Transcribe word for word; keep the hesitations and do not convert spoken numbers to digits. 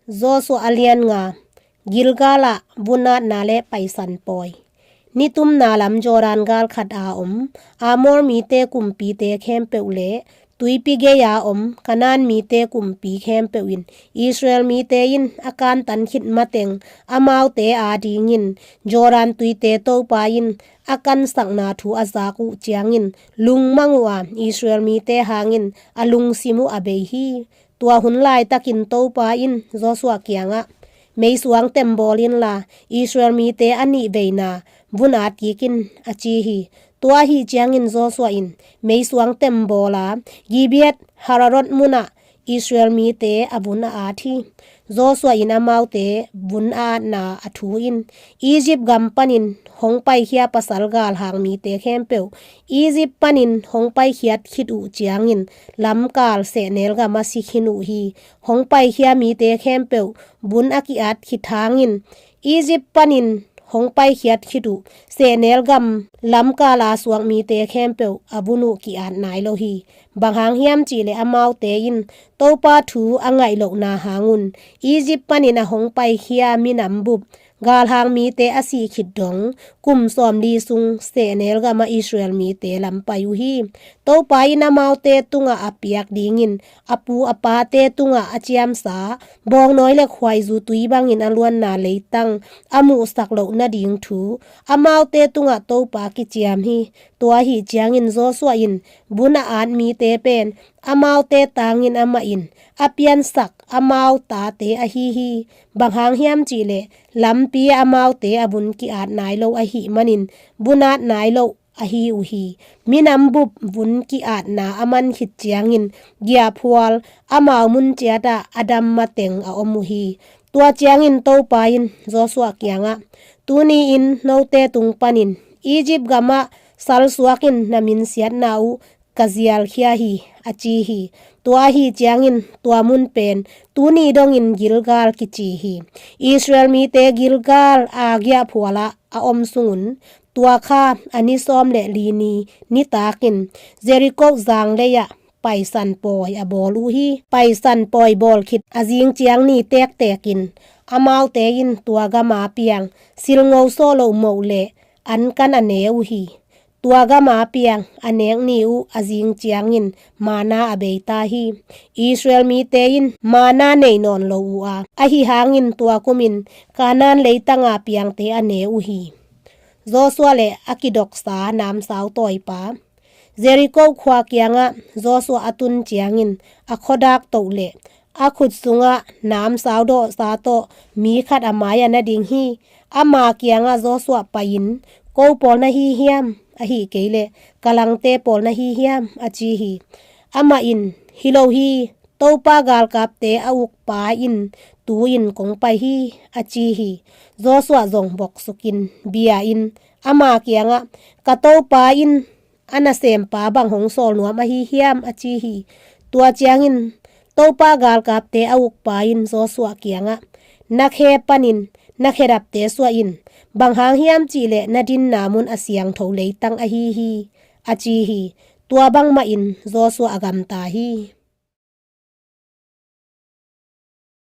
Joshua a lian nga. Gilgal ah vun atna le paisan pawi. Nitumna lam Jordan gal khat a om Amor mite kumpite khempeuh le tuipi gei a om Kanaan mite kumpi khempeuh in Israel mite in a kantan khit mateng amaute a dingin Jordan tuite Topa in a kansakna thu a zak uh ciangin lungmang uh a Israel mite hangin a lungsim uh a bei hi. Tua hun laitakin Topa in Joshua kiangah, meisuang tembawl inla Israel mite a nih veina vun at kik in, a ci hi. Tua ahi ciangin Joshua in meisuang tembawl a Gibeath Haaraloth munah Israel mite a vun a at hi. Joshua in amaute vun a atna a thu in Egypt gam panin hong paikhia pasal galhang mite khempeuh Egypt panin hong paikhiat khit uh ciangin lamkal sehnel gam a si khin uh hi. Hong paikhia mite khempeuh vun a ki-at khit hangin Egypt panin hong paikhiat khit uh sehnel gam lamkal a suak mite khempeuh a vun uh ki-at nai lo hi. Bang hang hiam cihleh amaute in Topa thu a ngaih lohna hangun Egypt panin a hong paikhia minam bup galhang mite a sih khit dong kum sawmli sung sehnel gam a Israel mite lam pai uh hi. Topa in amaute tungah a piak dingin a pu a pate tungah a ciamsa bawngnawi le khuaizu tui bangin a luanna leitang a muhsak loh nading thu amaute tungah Topa kiciam hi. Tua ahi ciangin Joshua in vun a at mite pen amaute tangin amah in a piansak amau tate ahi hi. Bang hang hiam cihleh lampi amaute a vun ki-at nai lo ahih manin vun at nai lo ahi uh hi. Minam bup vun ki-atna a man khit ciangin giahphual amau mun ciatah a dam mateng a om uh hi. Tua ciangin Topa in Joshua kiangah, tuni-in note tung panin Egypt gamah salsuakin na minsiatna uh ka zialkhia hi, a ci hi. Tua ahi ciangin tua mun pen tuni dongin Gilgal kici hi. Israel mite Gilgal a giahphualah a om sungun tua kha a ni sawm le li ni nitakin Jericho zanglei ah paisan pawi a bawl uh hi. Paisan pawi bawl khit a zing ciang ni tektekin amaute in tua gama piang silngo sawh loh moh le an kan a ne uh hi. Tua gama piang a nek ni uh a zing ciangin manna a beita hi. Israel mite in manna nei nawn lo uh a, ahi hangin tua kumin Kanaan leitanga piangte a ne uh hi. Joshua le a kidoksa namsau tawipa. Jericho khua kiangah Joshua a tun ciangin a khuadak toh le a khut sungah namsau dawhsa tawh mi khat a mai-ah na ding hi. Ama kiangah Joshua pai-in, ko pawl na hi hiam, ahi kei leh ka langte pawl na hi hiam, a ci hi. Amah in, hi lo hi, Topa galkapte a ukpa in tu-in kong pai hi, a ci hi. Joshua zong boksukin bia-in ama kiangah, ka Topa in a nasempa bang hong sawl nuam ahi hiam, a ci hi. Tua ciangin Topa galkapte a ukpa in Joshua kiangah, na khe panin na khedapte suah in, bang hang hiam cihleh na dinna mun a siangtho leitang ahi hi, a ci hi. Tua bangmahin Joshua a gamta hi.